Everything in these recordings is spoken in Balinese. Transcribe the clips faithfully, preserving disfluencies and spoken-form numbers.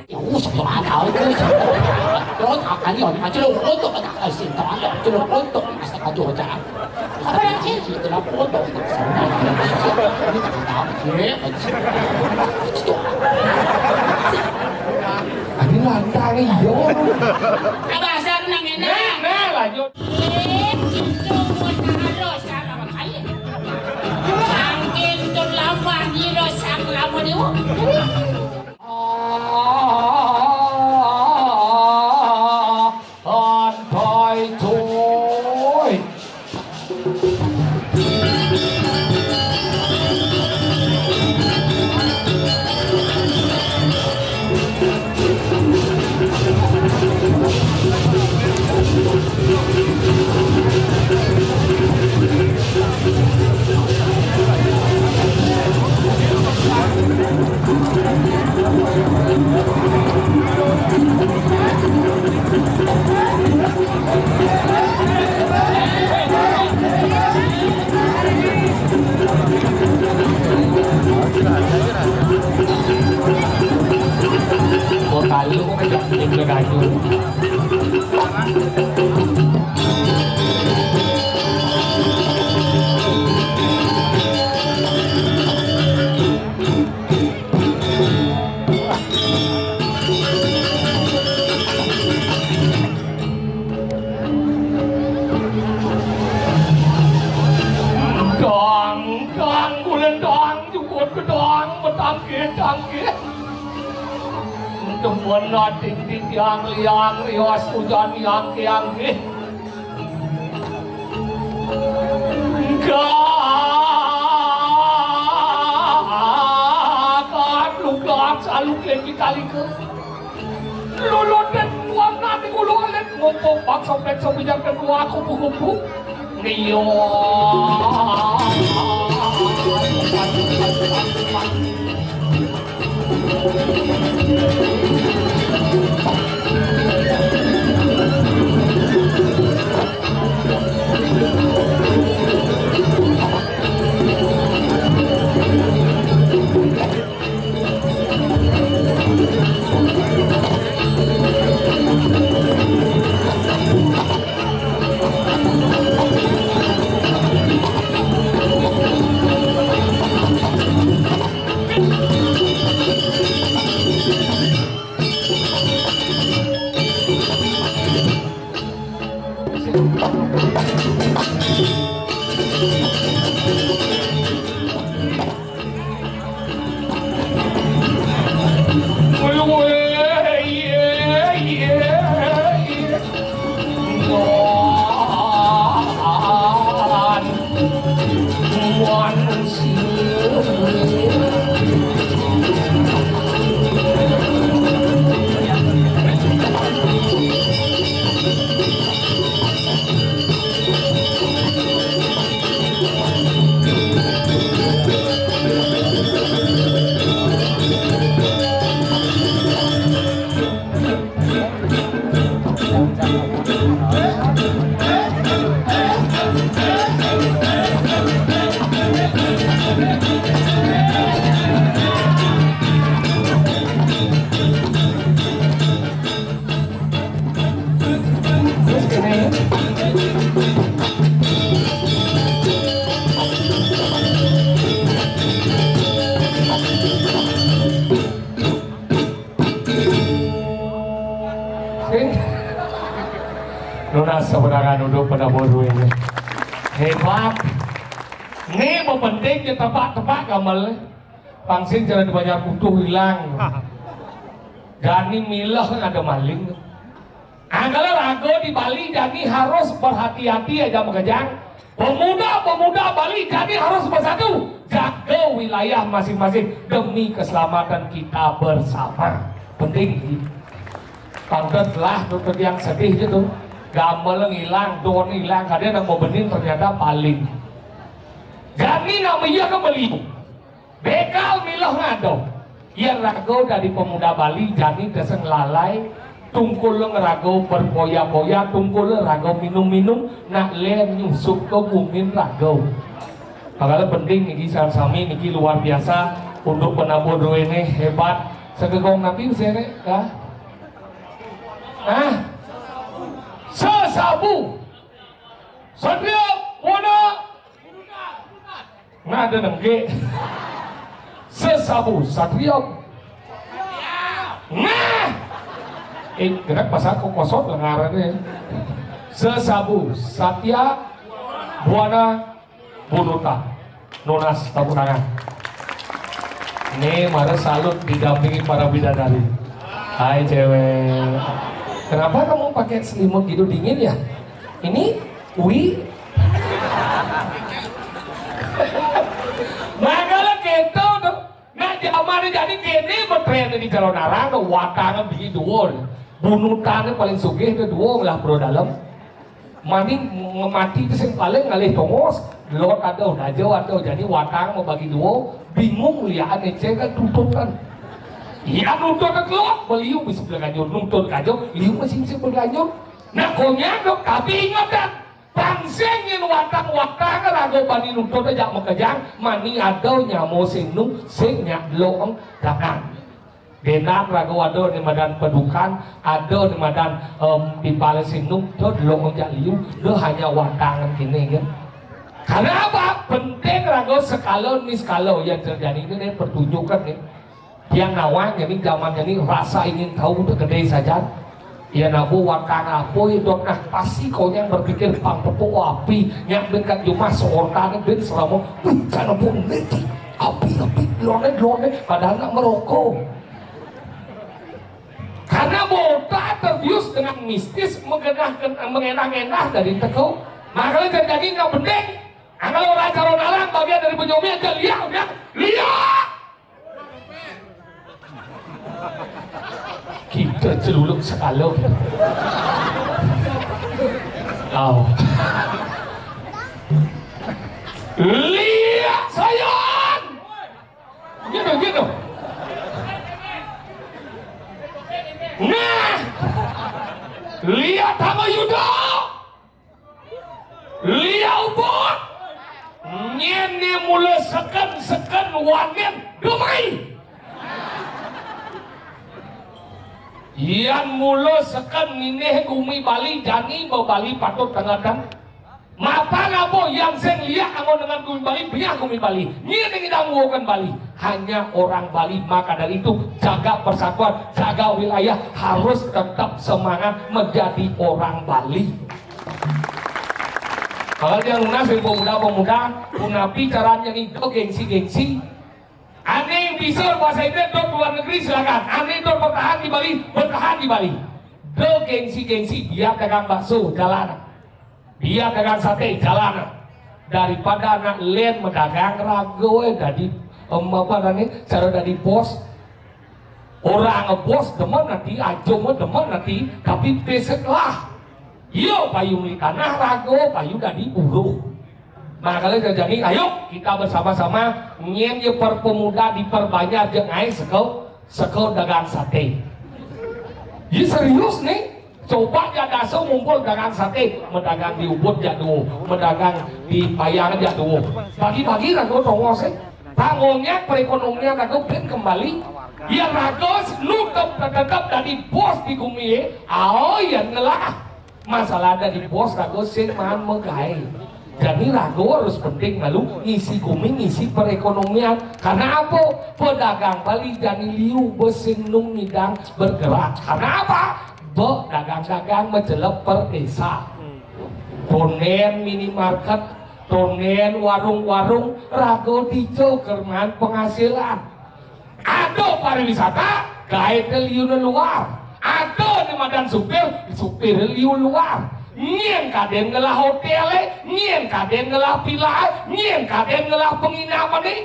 Ya, usah, tahu tu. Kalau tak kali orang macam lo kotor tak kasih tahu, macam lo kotor masa kau tu macam. Apa yang sih sih dalam kotor tak sih. Ini tak tahu. Ini lantai ni yo. Abah asal nak ngena. Nah, lanjut. Eh, itu pun harus salah kali. Angkin tu lama ni lo sang lama ni. Sing. Nunas sebenarnya duduk pada bodoh ini. Hebat. Ini mau penting kita tebak-tebak gamal. Pang sing jalan banyak utuh hilang. Jani milah kan ada maling. Angkala raga di Bali jani harus berhati-hati aja makejang. Pemuda-pemuda Bali jani harus bersatu, jaga wilayah masing-masing demi keselamatan kita bersama. Penting. Pang telah tu yang sedih je tu. Gamal ngilang, don ngilang, kada nak bebenin ternyata paling. Jani nak maya ke Bali. Be Tuh, yén raga dadi pemuda Bali, jani tesén lalai, tungkul raga berpoya-poya, tungkul raga minum-minum, nak lén nyusup ka gumin raga. Makanya penting niki sami-sami niki luar biasa untuk penabuh druéné hébat. Segegong napi usiané? Dah? Hah? Sesabu. Satria Buana. Nah, ada nengke. Sesabu Satria. Nah. Eh, gerak pasal kok kosong lengarannya. Sesabu Satya Buana Bunuta. Nunas tepuk tangan. Ini mara salut didampingi para bidadari. Hai cewek. Kenapa kamu pakai selimut gitu, dingin ya? Ini Wi. Mangkala kéto to. Nah, jamané jani kéné betrén di Calonarang to, watangé bagi dua. Bunutané paling sugih to dua lah, Bro Dalem. Mani ngemati to sing paling ngalih tongos, lot ada, daja ada, jani watang mabagi dua, bingung liaan écé kan tututan. Iya nutut ka lot, beliu bisa berlanjur, nutut kaja, liu masih bisa berlanjur. Nah, konyang dok, tapi ingat dah, pang sing yén watang-watang raga bani nutut jak makejang, mani ada nyama sing nu, sing nyak delok tangan. Dénan raga ada né madan padukan, ada né madan, em, timpal sing nu, to delok jak liu, to hanya watangan kéné kan. Karena apa? Penting raga sekala niskala yang terjadi ini né pertunjukan né. Tiang nawang jani, jaman jani rasa ingin tahu to gedé sajan. Ya nabu watang apa ya dok, nah pasti konyang berpikir pang tepuk api, nyak bin kat jumah seortan bin selama, wih, jangan pun niki, api, api, lone, lone, padahal nak merokok. Karena botak terbius dengan mistis, mengenah, mengenah-enah dari teko. Makanya terjadi nggak penting. Nah, kalau orang Calonarang bagian dari Benyomi aja lihat, lihat, lihat. Kita celuluk sekala kita. Au. Lihat sayang. Gitu, gitu. Nah. Lihat sama Yuda. Liau bot. Nyén né mula seken-seken wanén demai. Yan mula seken ninih gumi Bali jani ba Bali patut tengatan. Mapan apa yang sing liak anggon dengan gumi Bali, biah gumi Bali. Nyén né ngidang nguakan Bali. Hanya orang Bali. Maka dari itu, jaga persatuan, jaga wilayah, harus tetap semangat menjadi orang Bali. Kalau dia lunas, pemuda-pemuda, punapi caranya nih, do gengsi-gengsi. Ané bisa bahasa Inggris, do luar negeri, silakan. Ané do bertahan di Bali, bertahan di Bali. Do gengsi-gengsi, biar dagang bakso, jalan. Biar dagang saté, jalan. Daripada anak lén medagang raga, eh, dadi, em, apa namanya, cara dadi bos. Orang bos demen nanti, aja mah demen nanti, tapi besok lah. Yo, payu meli tanah raga, payu dadi buruh. Makanya jadi, ayo kita bersama-sama nyén ya perpemuda diperbanyak jeung aé seko, seko dagang saté. Ya serius nih, coba ya daso ngumpul dagang saté, medagang di Ubud ya duo, medagang di Payang ya duo. Bagi-bagi raga tongos é. Tanggungnya perekonomian raga bin kembali. Ya raga nutup tetep dadi bos di gumi é. Ao ya ngelah. Masalah dadi bos raga sing maan magaé. Jadi raga harus penting malu ngisi gumi, ngisi perekonomian. Karena apa? Pedagang Bali jani liu ba sing nu ngidang bergerak. Karena apa? Ba dagang-dagang macelep per desa. Tondén minimarket, tondén warung-warung, raga dija keur maan penghasilan. Ada pariwisata, gaéné liuné luar. Ada né madan supir, supir liu luar. Nyén kadén ngelah hotélé, nyén kadén ngelah villa, nyén kadén ngelah penginapan né.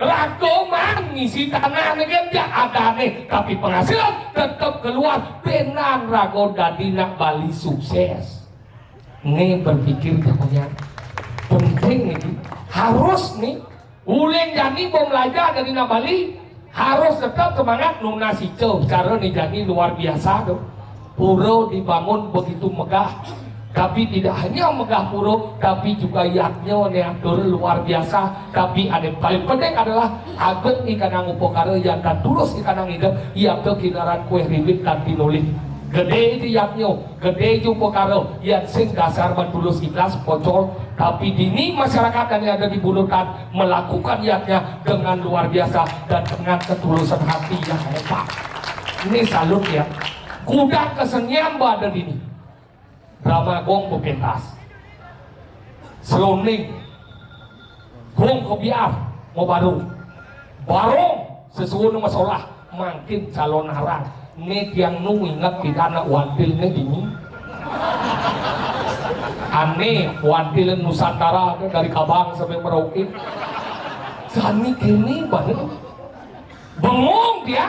Raga maan ngisi tanah né kan ya adané, tapi penghasilan tetep keluar, bénan raga dadi nak Bali sukses. Né berpikir jamannya penting nih, harus nih. Ulin jani ba melajah dadi nak Bali, Harus tetap semangat. Nunas ica, cara ni jani luar biasa tu. Pura dibangun begitu megah. Tapi tidak hanya megah pura, tapi juga yadnya ni atur luar biasa. Tapi ane paling penting adalah agung ikanang upakara, yan tan tulus ikanang idep, yata kinaran kuih riwit tan tinulih. Gede itu yadnya, gede itu upakara, yan sing dasar ban tulus ikhlas pocol. Tapi dini masyarakat yang ada di Bulutan melakukan yadnya dengan luar biasa dan dengan ketulusan hati yang hebat. Ini salut ya. Gudang kesenian ba ada dini. Drama gong bepentas. Selonding. Gong kebiar. Mau baru. Barong. Sesuai nama solah. Mangkin calon arang. Ni tiang nu ingat kita anak wantil ni dini. Ane wantil Nusantara tu dari Kabang sampai Merauke. Jani kini baru. Bengong dia.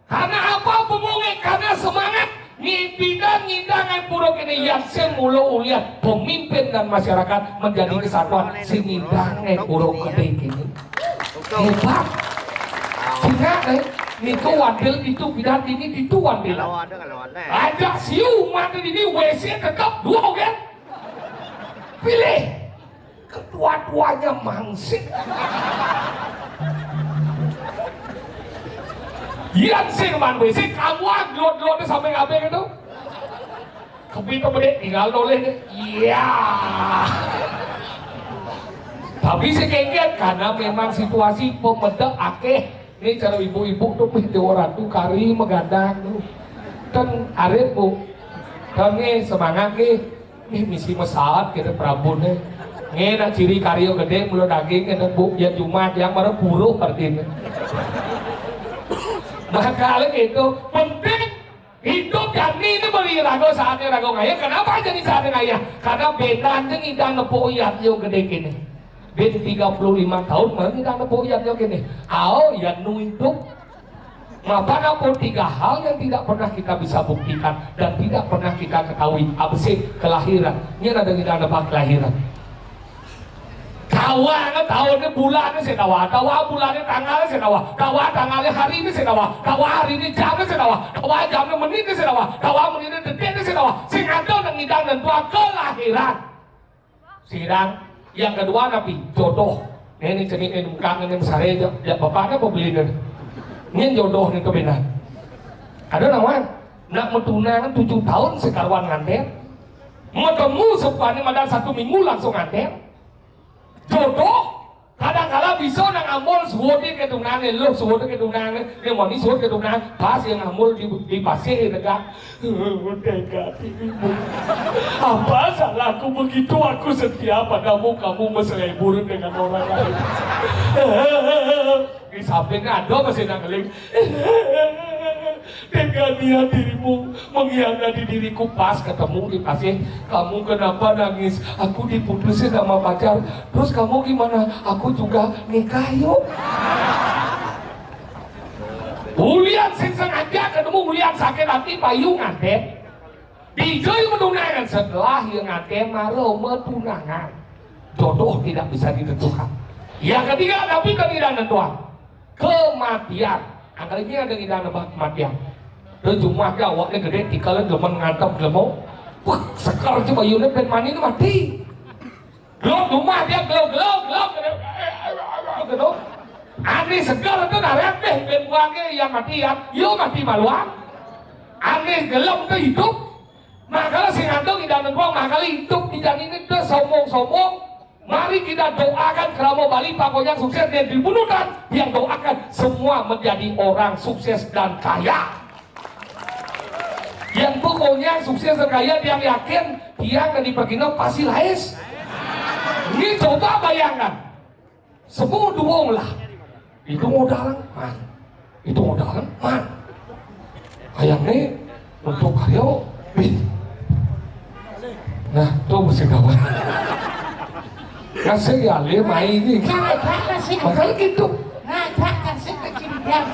Karena apa bengongnya? Karena semangat. Ngimpi dan ngidang ai pura kini, yan sing mula ulian pemimpin dan masyarakat menjadi kesatuan. Sing ngidang ai pura kini. Hebat. Sehingga eh, nitu wantil ditu pidan dini ditu wantil. Ajak siu mati dini W C tetap dua kan? Pilih. Kedua-duanya mangsit. Yan sing man W C, kamu ah, gelot-gelotnya sampai kabeh gitu. Kepintu bedek, tinggal noleh deh. Iya. Tapi sing kengket, karena memang situasi pemedek akeh. Ni cara ibu-ibu tu, wih, Dewa Ratu kari magadang tu. Kan arit, Bu. Kan ni semangat ni. Ni misi mesaat kita Prabu ni. Ni nak ciri karya gede mula daging kena, Bu. Ya cuma yang mana buruh artinya. Maka gitu, penting hidup jani ni beri raga saatnya raga ngayah. Kenapa jadi saatnya ngayah? Karena bedan je ngidang nepuk yat yo gede kini. Bin tiga puluh lima tahun mah ngidang nepuk yat yo kini. Au, yat nu hidup. Mapa napo tiga hal yang tidak pernah kita bisa buktikan dan tidak pernah kita ketahui. Apa sih? Kelahiran. Ni ada ngidang nepuk kelahiran. Tawa ke tahun ni, bulan ni saya tawa, tawa bulan ni, tanggal ni saya tawa, tawa tanggal ni, hari ni saya tawa, tawa hari ni, jam ni saya tawa, tawa jam ni, menit ni saya tawa, tawa menit ni, detik ni saya tawa. Sing ada nang ngidang nentuang kelahiran. Sirang. Yang kedua napi? Jodoh. Ni, ni cenik ni muka ni mesare je. Ya bapak ni apa beli ni? Ni jodoh ni kebenar. Ada lawan. Nak metunang tujuh tahun sekaruan nganten. Metemu sepani madan satu minggu langsung nganten. Jodoh. Kadang kala bisa nang amul suwud ke tunangan, lu suwud ke tunangan, ni mani suwud ke tunangan, pas yang amul di, di pasir tegak. Tega dirimu. Apa salahku begitu aku setia padamu, kamu berselebur dengan orang lain. Di samping ada masih nang ngeling. Tega niat dirimu mengkhianati diriku, pas ketemu di pasir. Kamu kenapa nangis? Aku diputusin sama pacar. Terus kamu gimana? Aku juga nikah yuk. Ulian sing sengaja ketemu, ulian sakit hati, payu nganten. Dijai metunangan, setelah yang nganten mara metunangan. Jodoh tidak bisa ditentukan. Yang ketiga, tapi kan tidak nentuan. Kematian. Angkanya ada ngidang nebak kematian. Terus jumah ke awaknya gede, tikalnya gelemen ngantap gelemo. Wah, sekar je bayunya pen mani ni mati. Gelok rumah dia, gelok, gelok, gelok, gelok, gitu. Ane segar tu narak deh, pen buangnya yang mati ya, yo mati maluan. Ane gelem tu hidup. Makanya sing ada ngidang nebak, makanya hidup di jani ni tu sombong-sombong. Mari kita doakan kerama Bali, Pak Konyang sukses dan dibunuhkan. Yang doakan semua menjadi orang sukses dan kaya. Yang pokoknya sukses dan kaya, yang yakin, yang dari perkino pasti lais. Ini coba bayangkan. Semua duong lah. Itu modal, man. Itu modal, man. Ayam ni untuk karyo, bin. Nah, tu mesti kawan. Kasih ya, le, mai ni. Ngajak kasih. Makanya gitu. Ngajak kasih ke Cimpiang.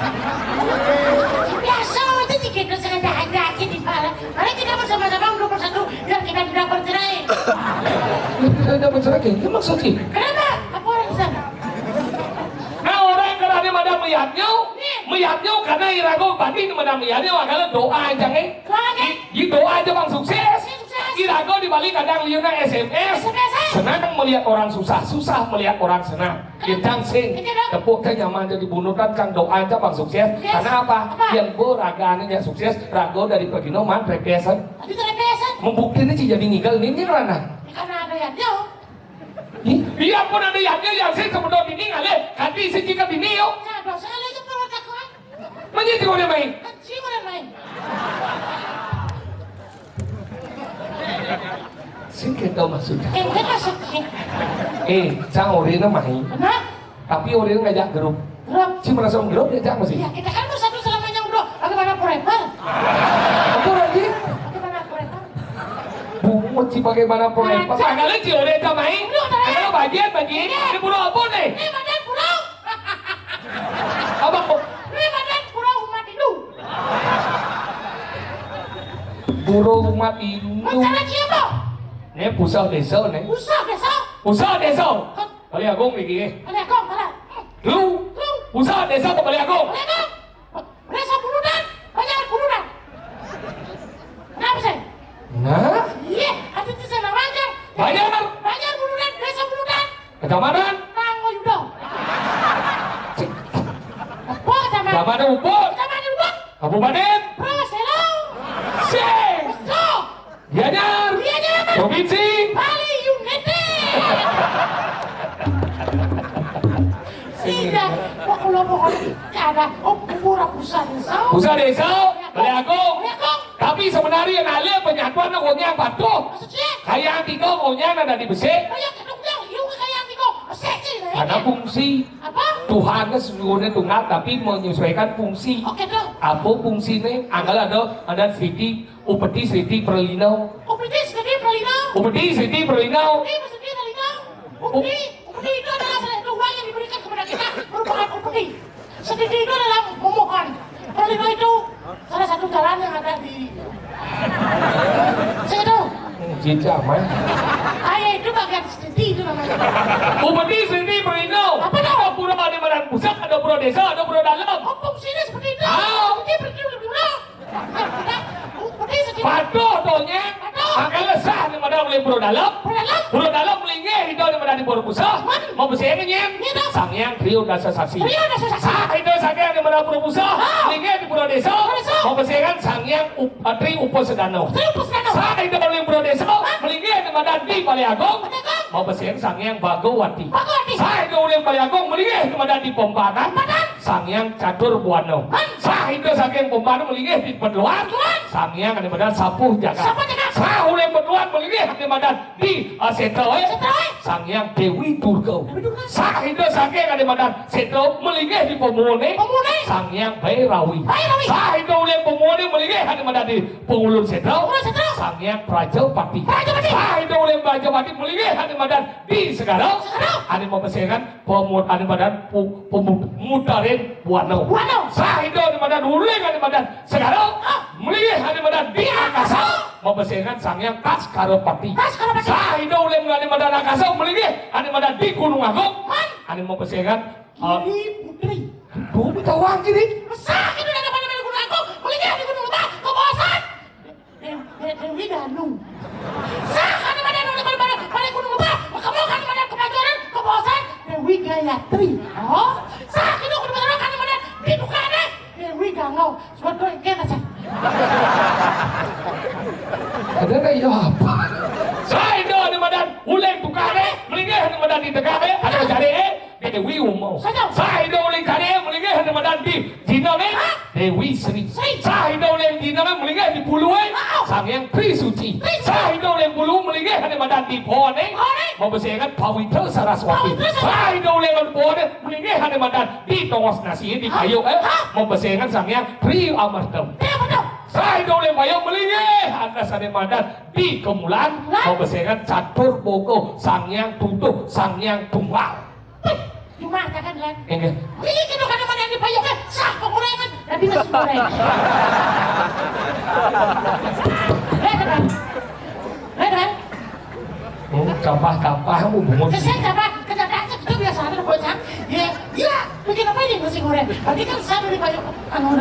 Biasa aja dikit sengaja aja aja di mana. Mari kita bersama-sama nomor satu biar kita tidak bercerai. Kita tidak bercerai, kayak gimana maksudnya? Kenapa? Apa orang di sana? Nah, orang yang kerana madam melihatnya, Melihatnya karena irago bani mana melihatnya makanya doa aja, eh. Doa aja. Di, di doa aja bang sukses. Sukses. Irago dibalik kadang liuna S M S. S M S, eh. Senang melihat orang susah, susah melihat orang senang. Kencang sing. Kencang, dong. Tepuk teh nyaman jadi bunutan kang doa aja bang sukses. Sukses. Karena apa? Apa? Yang bo raga anu nya sukses, rago dari pagino man repesan. Tapi itu repesan. Membuktinya sih jadi ngigal ini rana. Karena ada yang jauh. Ih, iya pun ada yang dia yang sih sebetulnya ini ngalih. Hati sih jika dini yuk. Nah, dosa lu itu perlu takuan. Menjadi orang main. Kecil orang main. Sing kita maksudnya. Ente maksudnya. Eh, cang orangnya main. Nah. Tapi orangnya ngajak grup. Grup. Si merasa grup ya cang masih. Ya, kita kan bersatu selamanya, bro. Bagaimana forever? Apa lagi? Bagaimana forever? Bungut si bagaimana forever. Aja. Makanya si orangnya main. Lu tadi. Ada bagian bagi. Iya. Ini burung apa nih? Ini badan burung. Apa kok? Ini badan burung umat Hindu. Burung umat Hindu. Rencana siapa? Ini pusat desa nih. Pusat desa. Pusat desa. Hah? Bali Agung lagi. Bali Agung mana? Lu. Lu. Pusat desa ke Bali Agung. Bali Agung. Desa Buludan. Banjar Buludan. Kenapa sih? Nah? Iya, hati itu saya Banjar. Banjar. Banjar Buludan, desa Buludan. Kecamatan? Tanggo Yudo. Apa kecamatan? Kecamatan Ubud. Kecamatan Ubud. Kabupaten? Persero. Sing. Persero. Gianyar. Gianyar. Provinsi? Bali United. Sing. Tidak. Kok kalau mau ada? Oh, pura pusat desa. Pusat desa, Bali Agung. Bali Agung. Tapi sebenarnya nalih penyatuan nya patuh. Maksudnya? Kayak tiga pokoknya ada di besi. Kayak kedung dong, yuk kayak tiga. Besi sih, nah. Karena fungsi. Apa? Tuhan kan sesungguhnya tunggal, tapi menyesuaikan fungsi. Oke, tuh. Apa fungsi nih? Anggal ada, ada Siti, Upeti, Siti, Perlino. Upeti, Siti, Perlino. Upeti, Siti, Perlino. Upeti, Siti, Perlino. Upeti, Upeti itu adalah salah satu uang yang diberikan kepada kita merupakan upeti. Siti itu adalah memohon. Perlino itu salah satu jalan yang ada di situ. Cinta, man. Ayah itu bagian Siti itu namanya. Upeti, Siti, Perlino. Apa tuh? Ada pura di badan pusat, ada pura desa, ada pura dalam. Oh, fungsinya seperti itu. Ah. Upeti, Perlino. Upeti, Siti. Patuh, tonya. Patuh. Angkala sah di mana boleh pura dalam. Pura dalam. Pura dalam melinggih itu di mana di pura pusat. Man. Mau bersih nyen. Iya, dong. Sang Hyang Trio Dasa Saksi. Trio Dasa Saksi. Sah itu saking di mana pura pusat. Ah. Melinggih di pura desa. Pura desa. Mau bersihkan Sang Hyang Up-, Tri Upasedana. Tri Upasedana. Sah itu di pura desa. Ah. Melinggih di mana di Bali Agung. Bali Agung. Mau bersihkan Sang Hyang Bhagawati. Bhagawati. Sah itu di Bali Agung melinggih di mana di Pompanan. Pompanan. Sang Hyang Catur Buana. Man. Sah itu saking Pompanan melinggih di Peluan. Peluan. Sang Hyang ada badan Sapuh Jagat. Sapuh Jagat. Sah ulih Peluan melinggih ada badan di, eh, Setra, eh. Setra, eh. Sang Hyang Dewi Durga. Dewi Durga. Sah itu saking ada badan Setra melinggih di Pemone. Pemone. Sang Hyang Bairawi. Bairawi. Sah itu ulih Pemone melinggih ada badan di Pengulun Setra. Pengulun Setra. Sang Hyang Prajapati. Prajapati. Sah itu ulih Prajapati melinggih ada badan di Segara. Segara. Ada mau besengan pemut-, ada badan pu-, pemut-, mutarin Buana. Buana. Sah itu ada badan uling ada badan Segara. Ah. Melinggih ada badan di angkasa. Mau besengan Sang Hyang Taskarapati. Taskarapati. Sah itu uling ada badan angkasa melinggih ada badan di Gunung Agung. Man. Ada mau besengan, eh, Giri Putri. Duh, minta uang gini. Sah itu ada badan di Gunung Agung melinggih di Gunung Lebah. Kebawasan. De-, De-, Dewi Danu. Sah, ada badan, ada badan, badan, badan Gunung Lebah. Kamu kan badan Kepajoran, kebawasan Dewi Gayatri. Oh, sah, itu kudu badan, ada badan di tukang deh. Dewi Gangau. Sebab doa kena sah. Ada nggak ya apa? Sah, itu ada badan uling tukang deh. Melinggih ada badan di tukang deh. Ada cari, eh. Dewi Uma. Saja. Sah itu uling cari melinggih di badan di Dina, eh? Hah? Dewi Sri. Sri. Sah itu uling Dina, eh, melinggih di Bulu, eh? Wow. Sang Hyang Tri Suci. Tri Suci. Sah itu uling Bulu melinggih di badan di Pohon, eh? Pohon, eh? Mau besengan Pawitra Saraswati. Pawitra Saraswati. Sah itu uling Pohon, eh, melinggih di badan di Tongos Nasi, eh, di, hah? Kayu, eh? Hah? Mau besengan Sang Hyang Tri Amartam. Tri Amartam. Sah itu uling Bayu melinggih atas ada badan di Kemulan. Lah? Mau besengan Catur Boko, Sang Hyang Tutuh, Sang Hyang Tunggal. Wih, cuma katakan, Len. Enggak. Ini kita kadang-kadang di payung, kan? Sah pengurangan. Tapi masih kurang. Len, kan? Len, kan? Oh, tambah-tambah, mau bungut. Kesan tambah, kesan tambah, itu biasa ada bocah. Iya, iya. Kenapa ini nasi goreng? Berarti kan saya dari banyak anu.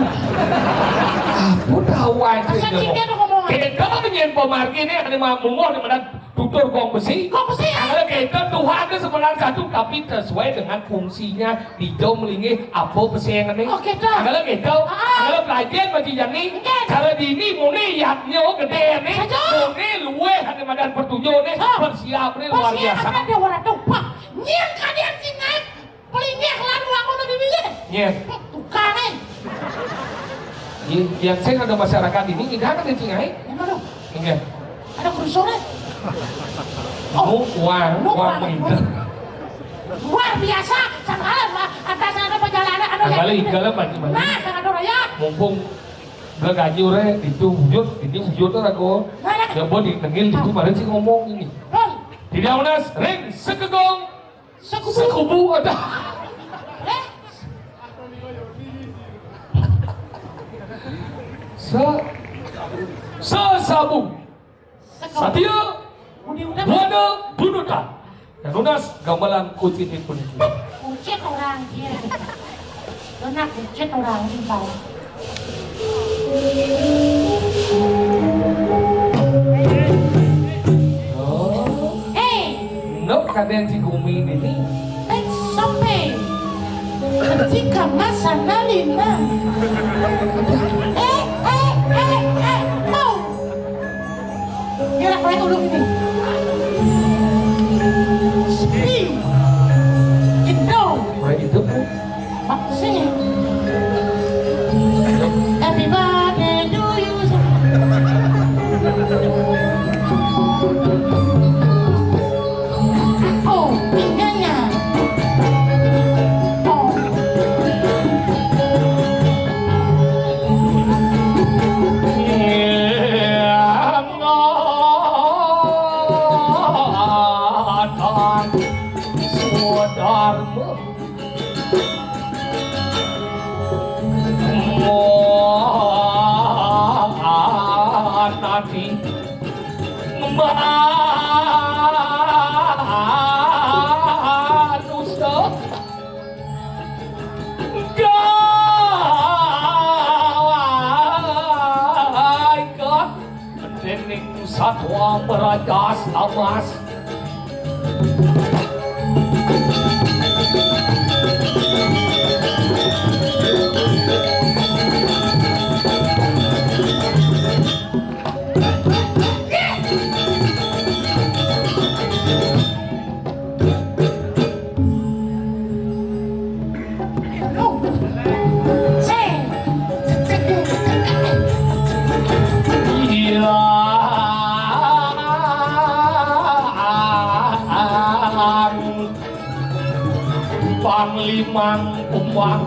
Aku tahu aja. Masa dia ngomong. Kita nyén pamarginé ada mah munggah di mana tutur gong besi. Gong besi, ya? Kalau kita Tuhan itu sebenarnya satu, tapi sesuai dengan fungsinya. Dijau melinggih apa pesengané. Oh, gitu. Kalau gitu, ah, kalau pelajaran bagi Jani, enggak. Cara dini muni yadnya gedé né. Saja. Muni luwih ada madan pertujuh né. Ah. Persiap né luar biasa. Persiap ada orang tuh, Pak. Nyén kadian sing naik. Pelinggih lan wangun di bibir. Nyén. Tukang, eh. Iya, yang saya ada masyarakat ini, ini kan ada cing ai. Emang lu? Enggak. Ada kerusuhan. Oh, wah, wah, wah, wah. Luar biasa, sangkalan, Pak. Atas ada perjalanan, ada. Nah, yang balik, ini. Kalau balik, balik. Nah, sangat raya. Mumpung belagajur, eh, itu wujud, ini wujud tuh aku. Mana? Ya, boleh ditengil itu, mana sih ngomong ini? Bang. Tidak, Mas, ring, sekegong. Sekubu. Sekubu ada. Eh? Se-, sesabu. Sekubu. Satia. Budi udah. Buana bunutan. Dan nunas gamelan kucing puniki. Kucing orang dia. Kena kucing orang di bawah. Oh. Hei. Nok kadén si Gumi ini. Eh, sope. Ketika masa nalina. Eh, eh, eh, eh, mau. Gerak, gerak dulu ini. Sepi. Gitu. Baik itu. Sing. Happy birthday to you. Oh, indahnya. Oh. Swadharma. Manati manusa gaika dening satwa merajas amas. Panglimang kumbang.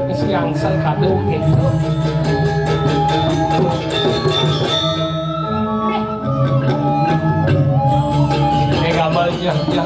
Wis nyangsel kadung gitu. Ini gambarnya, ya.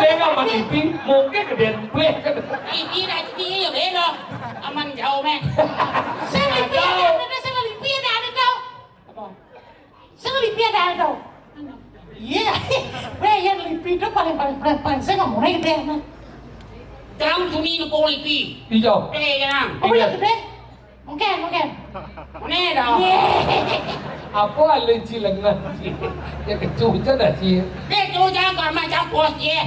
Tengah malipi, mungkin gedé bleh. Lipi dah lipi ya belo. Aman jauh meh. Saya lipi ada, ada, saya lipi ada, ada tau. Apa? Saya lipi ada, ada tau. Iya, weh, yang lipi itu paling, paling, paling, paling, saya nggak mau naik deh, nah. Jangan suni nepo lipi. Iya. Eh, jangan. Apa yang gede? Mungkin, mungkin. Mana dah? Apa alun ci lengan ci? Ya kecuca dah ci. Dia tu jangan kau macam bos ye.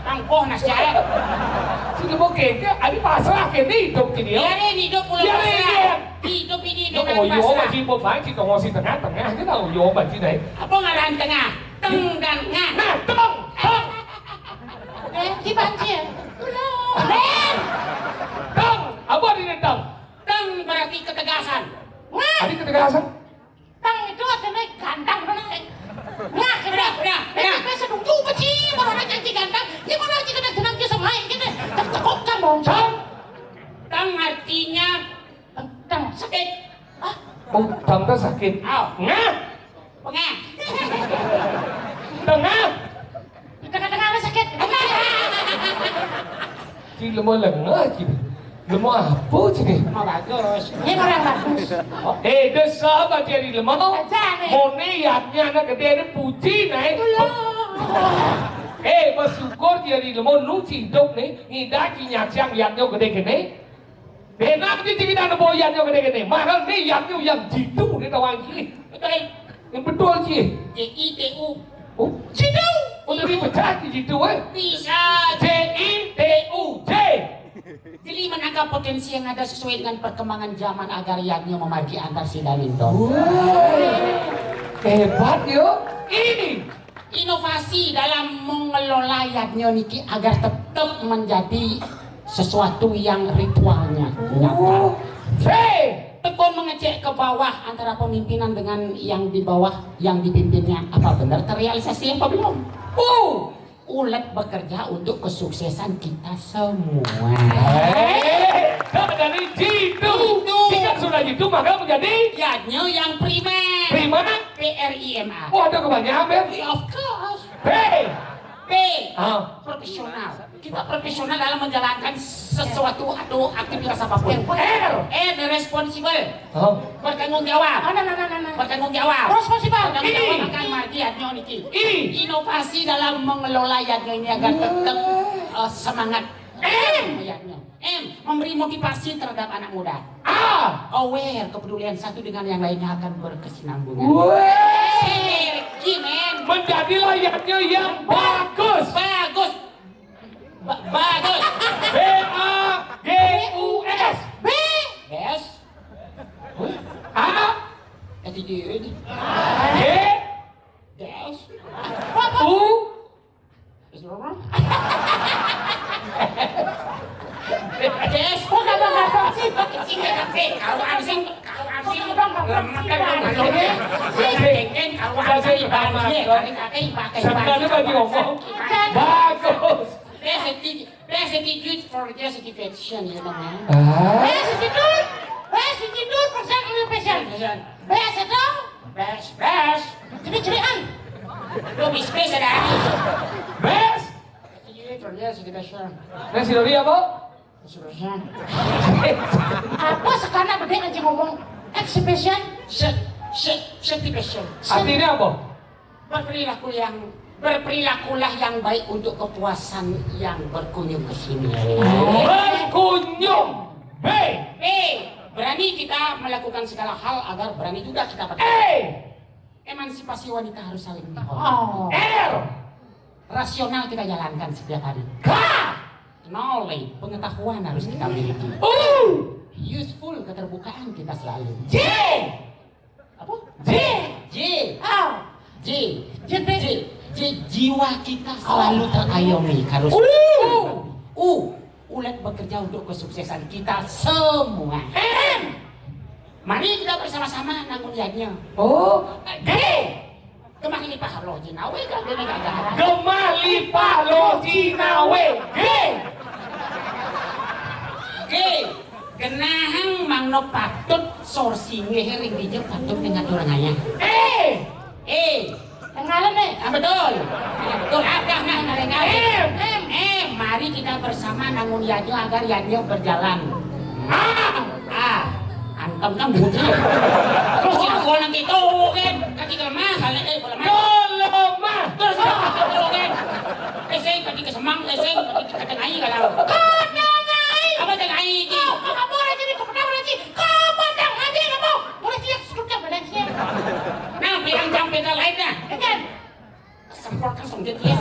Tang poh nas ya. Ci lepo keke, adi pasrah kene hidup ci dia. Biarin hidup pulau pasrah. Hidup ini memang pasrah. Yo, yo, masih mau baik ci tengah si tengah-tengah aja dah. Yo, banci dai. Apa ngaran tengah? Teng dan ngah. Nah, teng, teng. Eh, ci banci. Len. Teng, apa artinya teng? Teng berarti ketegasan. Ngah. Adi ketegasan? Teng itu artinya ganteng benar. Ngah, benar, benar, benar. Itu setuju apa ci? Mana orang ci ganteng? Ci mana ci kena senang ci semai gitu. Cekok kan bongsang. Teng artinya teng, teng sakit. Ah. Oh, teng teh sakit. Oh. Ngah. Pengah. Tengah. Di tengah-tengah ada sakit. Ci lemo lengah ci. Lemo apa ci? Mau bagus. Ini orang bagus. Eh, desa ba ci ari lemo. Aja nih. Mone yadnya anak gede ada puji naik. Eh, bersyukur ci ari lemo nu ci hidup nih. Ngidang ci nyaksiang yadnya gede kene. Benak ni ci kidang nepo yadnya gede kene. Marang ni yadnya yang jitu ni tawang ci. Betul. Yang betul ci. J I T U. Oh, jitu. Oh, tadi pecah ci jitu eh. Bisa. J I T U J. Jeli menangkap potensi yang ada sesuai dengan perkembangan zaman agar yadnya memargi antar si daning to. Wah. Hebat yo. Ini inovasi dalam mengelola yadnya niki agar tetap menjadi sesuatu yang ritualnya nyata. Oh. Hey. Tekun mengecek ke bawah antara pemimpinan dengan yang di bawah yang dipimpinnya, apa benar terrealisasi apa belum? Oh. Ulet bekerja untuk kesuksesan kita semua. Eh, dah dari jitu. Jitu. Jika sudah jitu, maka menjadi yadnya yang prima. Prima? P R I M A. Oh, ada kebanyakan, Ben? Of course. P. P. Ah. Profesional. Kita profesional dalam menjalankan sesuatu atau aktivitas apapun. R. R, responsible. Ah. Bertanggung jawab. Ah, nah, nah, nah, nah, nah. Bertanggung jawab. Responsible. Bertanggung jawab akan margi yadnya niki. I. Inovasi dalam mengelola yadnya ini agar tetap, eh, semangat. M. Yadnya. M, memberi motivasi terhadap anak muda. A. Aware, kepedulian satu dengan yang lainnya akan berkesinambungan. Weh. Sinergi, men. Menjadilah yadnya yang bagus. Bagus. Ba-, bagus. B A G U S. B. Best. A. Attitude. G. Best. U. Best. Kok kata kata sih? Kalau asing, kalau asing, lemekan kalau ini. Kalau asing, ibaratnya, kali kata ibaratnya. Sebenarnya bagi ngomong. Bagus. Best attitude, best attitude for the best satisfaction, you know, man. Ah. Best attitude, best attitude for self satisfaction. Best itu? Best, best. Ceri-cerian. Lu bis best ada. Best. Attitude for the best satisfaction. Best itu dia apa? Satisfaction. Apa sekarang gede aja ngomong exhibition? Se-, se-, satisfaction. Artinya apa? Berperilaku yang, berperilakulah yang baik untuk kepuasan yang berkunjung ke sini. Berkunjung. B. B. Berani kita melakukan segala hal agar berani juga kita bertindak. A. Emansipasi wanita harus saling dihormati. Oh. R. Rasional kita jalankan setiap hari. K. Knowledge, pengetahuan harus kita miliki. U. Youthful, keterbukaan kita selalu. J. Apa? J. J. A. J. J. J. J. Jiwa kita selalu terayomi, harus. U. U. Ulet bekerja untuk kesuksesan kita semua. M. Mari kita bersama-sama nangun yadnya. Oh, G. Gemah lipah loh jinawe, kalau dia nggak ada. Gemah lipah loh jinawe. G. G. Genahang mangno patut sorsi ngehering dija patut dengan orang ayah. E. E. Yang ngalem, eh? Ah, betul. Betul. Ada nah, nah, nah. Jadi kita bersama nangun yadnya agar yadnya berjalan. Ah, ah, antem kan bunyi. Terus si aku nang gitu kan, kaki lemah, kalau eh kalau lemah. Kalau lemah. Terus kan gitu kan. Eseng kaki kesemang, eseng kaki ketengai kalau. Ketengai. Apa tengai iki? Oh, kamu orang jadi kepedak orang sih. Kamu tengai apa? Boleh siap sudutnya boleh siap. Nah, bilang sampai ke lainnya. Kan? Semprot kan song jit ya.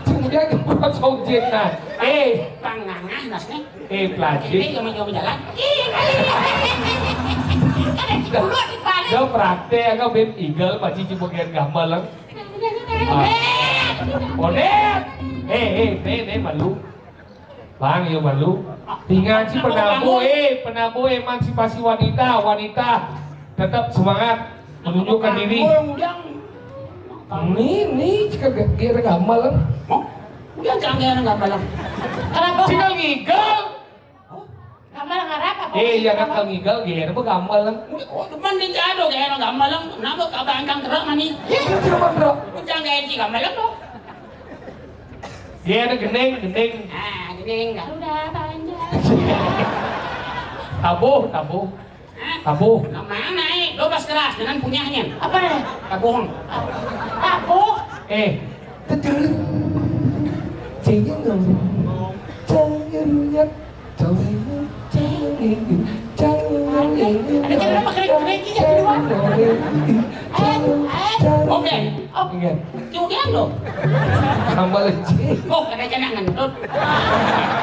Kemudian semprot song jit nah. Eh, pangangah nasnya. Eh, pelajik. Ini yang mau jalan. Ih, ada di bulu di balik. Kau praktek, kau bem igel, paci cuma bagian gambar lang. Ah. Odet. Eh, eh, ne, ne, malu. Bang, yo malu. Dengan si penabuh, eh, penabuh emansipasi wanita, wanita tetap semangat menunjukkan diri. Ini, ini cek gaya gamelan. Oh, udah jangan gaya gamelan. Kenapa? Cek ngigel. Gamelan apa? Eh, iya kan kalau ngigel gaya apa gamelan? Oh, depan di jado gaya gamelan. Kenapa kau bangkang kerak mani? Iya, cuma bro. Jangan gaya gamelan tuh. Dia ada gending, gending. Ah, gending. Garuda panjang. Tabuh, tabuh. Hah? Tabuh. Nah, mana eh? Dua belas keras dengan punyanya. Apa nih? Tabuh. Tabuh. Eh. Betul. Jangan ngomong. Jangan runyam. Jangan. Jangan. Jangan. Ada cara apa keren-keren gitu di luar? Jangan. Eh, eh. Oke. Ingat. Kemudian lo. Tambah lecet. Oh, kada kena ngentut.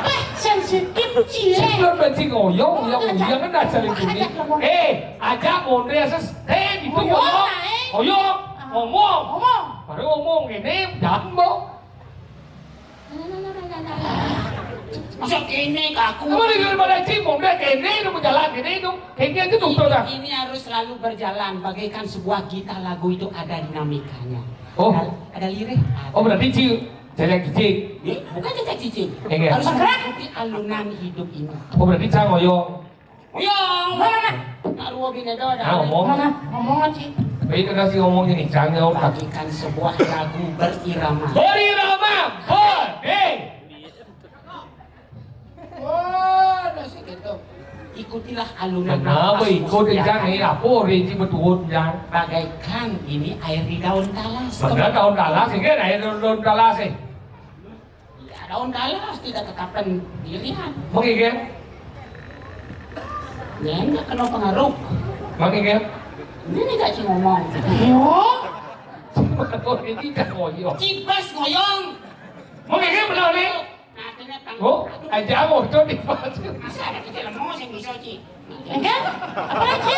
Eh, sensitif, Cile. Sebelum bajing ngoyong, yang ngoyong kan dah saling bunyi. Eh, aja mondre asas. Eh, itu ngoyong. Ngoyong. Ngomong. Ngomong. Baru ngomong ini, jambok. Masa kene ke aku? Kamu di rumah bajing mondre kene, itu berjalan kene itu. Kene aja tuh, tuh, dah. Ini harus selalu berjalan bagaikan sebuah gitar, lagu itu ada dinamikanya. Oh. Ada, ada lirik. Oh, berarti Ci, cecek cicing. Ya, bukan cecek cicing. Iya. Harus mengikuti alunan hidup ini. Oh, berarti Cang Oyo. Oyo. Mana, mana? Taruh bini doa dah. Ah, ngomong. Mana? Ngomong, Ci. Baik, kena si ngomong ini, Cang, ya, otak. Bagikan sebuah lagu berirama. Berirama. Ber-, eh. Oh, dah sih gitu. Ikutilah alunan. Kenapa nafas ikut, musik Jang? Ini apa orang ini betul, Jang? Bagaikan ini air di daun talas. Benar daun talas, ini kan air daun, daun talas, eh. Ya, daun talas tidak tetap pendirian. Mengigem. Nyen nggak kena pengaruh. Mengigem. Ini nih gak ngomong. Yo. Ini gak ngoyong. Cibas ngoyong. Mengigem benar nih. Nah, kena tang-, oh, aduh. Aja mau tuh di. Masa ada kita lemo sing bisa, Ci? Enggak? Apa lagi?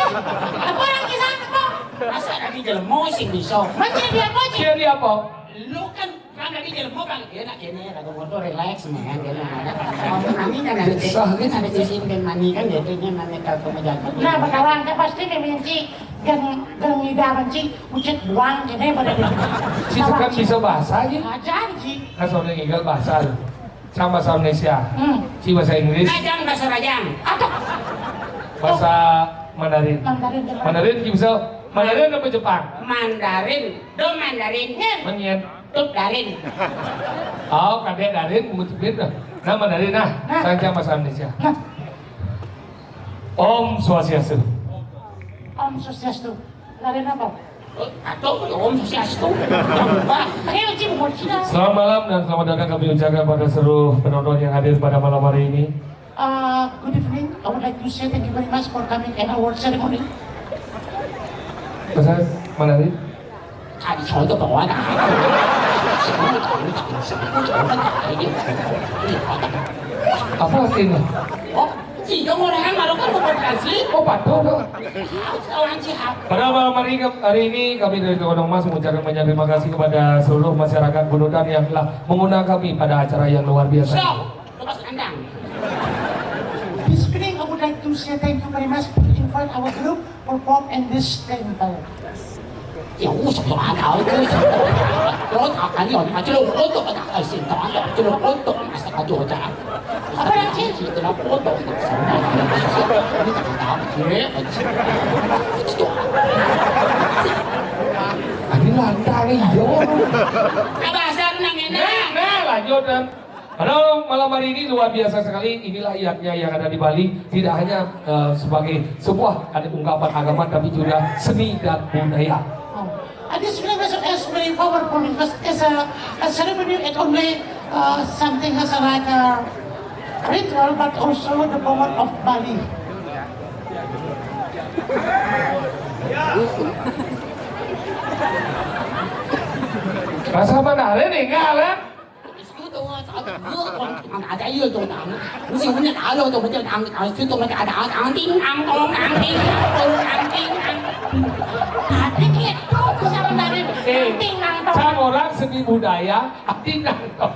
Apa lagi sana, Bang? Masa ada kita lemo sing bisa? Mas, jadi apa, Ci? Jadi apa? Lu kan, kan ada kita lemo, Bang. Dia nak kene, lagu motor relax, man. Dia nak ada. Ngomong mani kan ada, susah, gitu. Ada sisi ben mani kan, dia punya mani kalau kamu jago. Nah, bakalan kan pasti dia minci gang, gang ida banci, ucit buang, kene pada dia. Si tukang bisa bahasa aja. Ajar, Ci. Kan soalnya ngigel bahasa. Cang bahasa Indonesia. Hmm. Ci bahasa Inggris. Rajang bahasa Rajang. Aduh. Bahasa Mandarin. Mandarin, Jepang. Mandarin, Ci bisa. Mandarin apa Jepang? Mandarin. Do Mandarin. Nyen. Menyen. Tup Darin. Oh, kadek Darin, ngucapin dah. Nah, Mandarin, nah. Nah. Saya Cang bahasa Indonesia. Nah. Om Swastiastu. Om Swastiastu. Lari apa? Atau Om Swastiastu. Ayo, Cing, buat kita. Selamat malam dan selamat datang kami ucapkan pada seluruh penonton yang hadir pada malam hari ini. Uh, good evening. I would like to say thank you very much for coming in our ceremony. Pesan, Mandarin? Apa artinya? Oh, Ci, kamu orang kan baru kan mau translate. Oh, patuh, tuh. Orang Cihap. Pada malam hari, hari ini kami dari Toko Emas mengucapkan banyak terima kasih kepada seluruh masyarakat Bunutan yang telah mengundang kami pada acara yang luar biasa. Stop. Lepas kandang. This evening, I would like to say thank you very much for invite our group perform in this temple. Ya, usah tuh ada itu. Lo tak kali on, macam lo foto tak kasih tahu, macam lo foto masa kacau aja. Apa yang sih? Kita lo foto tak sama. Ini tak tahu. Ini lantang, iya. Apa asal namanya? Nah, nah, lanjut, Dan. Halo, malam hari ini luar biasa sekali. Inilah ayatnya yang ada di Bali. Tidak hanya eh, sebagai sebuah ada ungkapan agama, tapi juga seni dan budaya. Oh. And this festival is very powerful because it's a, a ceremony, it only uh, something as a, like a ritual, but also the power of Bali. Rasa mana ada nih, nggak ada? Eh, orang seni budaya, tapi nang tong.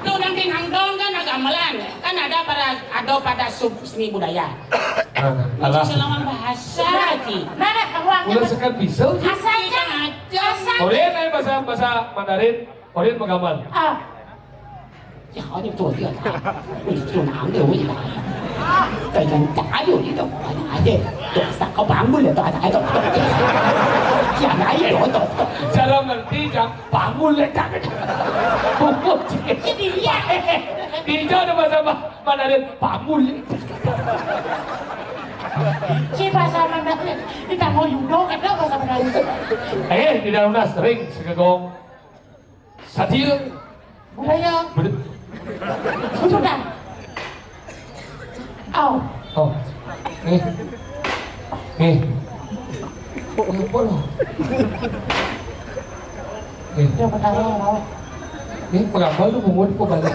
Tuh, nang ting nang tong kan ada gamelan, kan ada pada, ada pada sub seni budaya. Nah, alah. Selama bahasa, Ji. Nah, nah, kamu angkat. Udah sekat bisa, Ji. Asal aja. Asal. Boleh, kan, bahasa, bahasa Mandarin? Korean mah gampang. Ah. Ya, ada tuh dia. Itu tuh nang dia, wih, nah. Kayak tak ada gitu. Ada, ada. Tuh, tak kebangun ya, tuh, ada, ada, tuh. Ya, nah, iya, tuh, tuh, tuh. Cara ngerti, jam bangun ya, jangan. Bangun. Jadi, iya. Di Indo ada bahasa ma-, Mandarin, bangun ya. Si bahasa Mandarin, kita mau yudo, kita bahasa Mandarin. Eh, di dalam nas, ring, segegong. Satir. Budaya. Bud-, sudah. Au. Oh. Eh. Eh. Apa lo? Eh. Dia pertama mau. Eh, pengambal tuh pungut kok balik.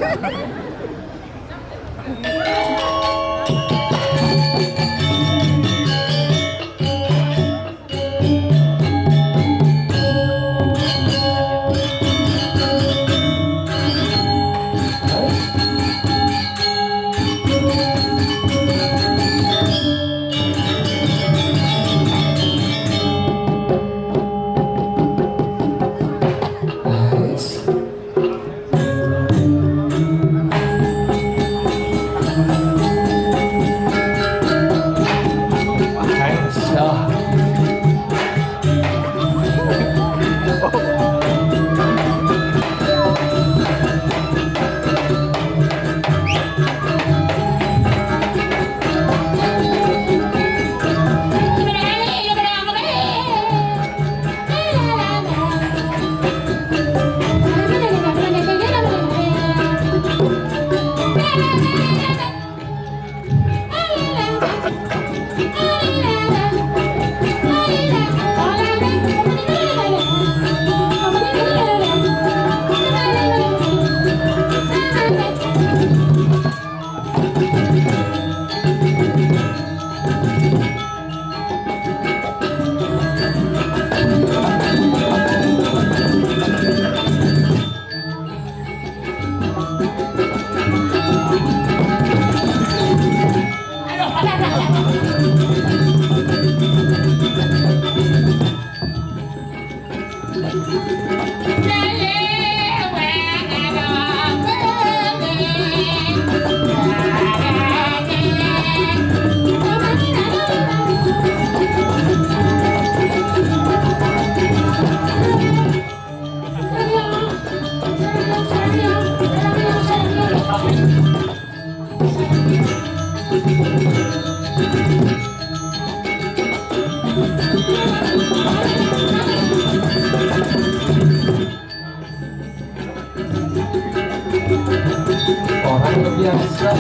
Orang terbiasa.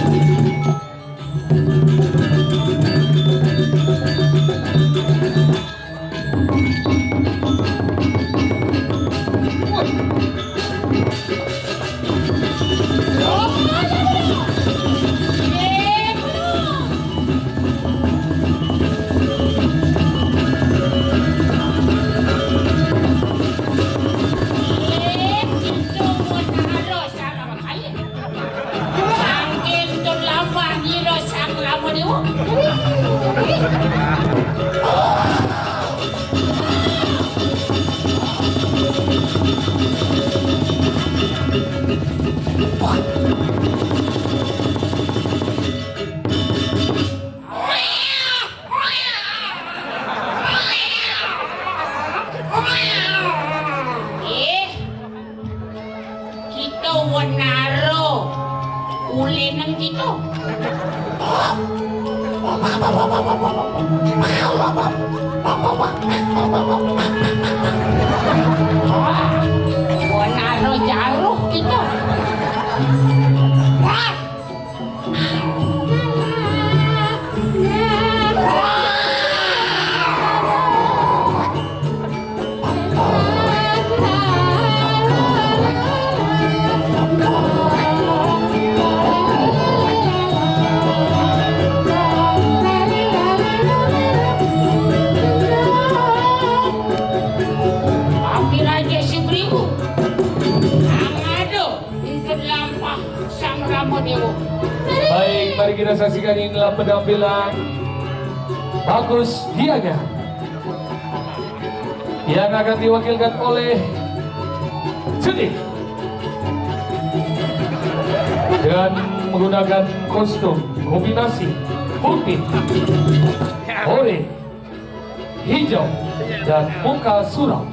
Gitu. Gua naruh jauh gitu. Wah. Hampir aja si beribu. Ang ado, ikut lampah sang rambut ibu. Baik, mari kita saksikan, inilah penampilan Bagus Gianyar yang akan diwakilkan oleh Juni dengan menggunakan kostum kombinasi putih, oranye, hijau, dan muka suram.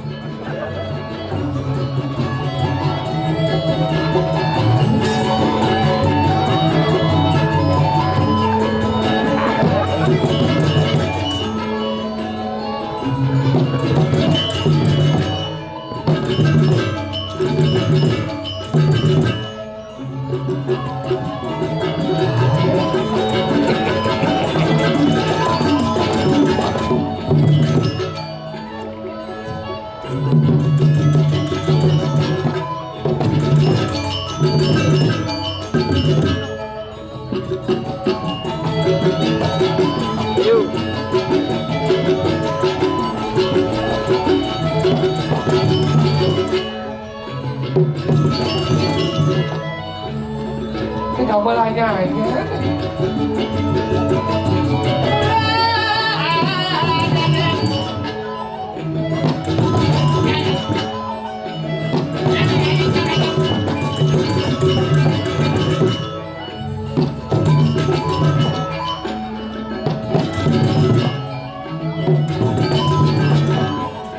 Cái cậu bơ lai nhai nhé.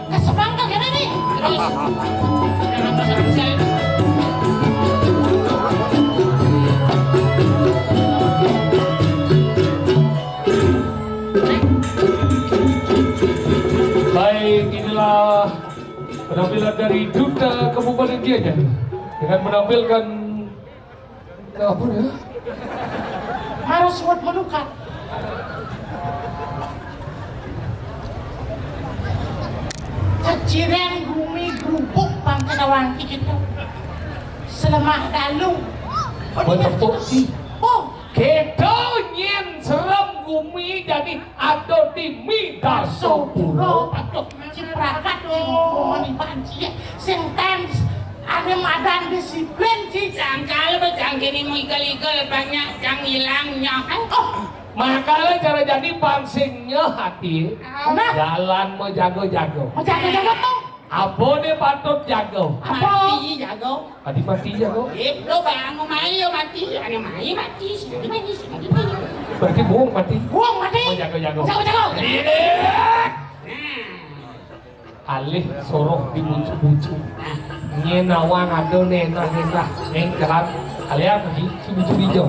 Kasebang kagak ada nih. Terus. Baik, inilah penampilan dari Duta Kabupaten Gianyar dengan menampilkan Kabur ya. Harus buat melukat. Ceciren gumi grubuk bangke dawangki gitu. Selemah dalu. Bertepuk sih. Oh, kedo nyen serem gumi jadi ado di mi daso pura. Aduh, ciprakat sing ngomong banci sing tens. Ane madan disiplin, Ci. Jangkal be jangkini mau ikel-ikel banyak jang ilang nyak. Oh, makanya cara jadi pansingnya hati. Nah. Jalan mau jago-jago. Mau jago-jago tuh. Apa nih patut jago? Apa? Mati jago. Mati mati jago. Ip lo bang mau mai yo mati, ane mai mati, sini mai, sini mai. Berarti buang mati. Buang mati. Mau jago-jago. Jago-jago. Iya. Nah. Alih soroh dibucu-bucu. Nyenawang ado nenah-nenah. Neng jalan. Kalian lagi si bucu hijau.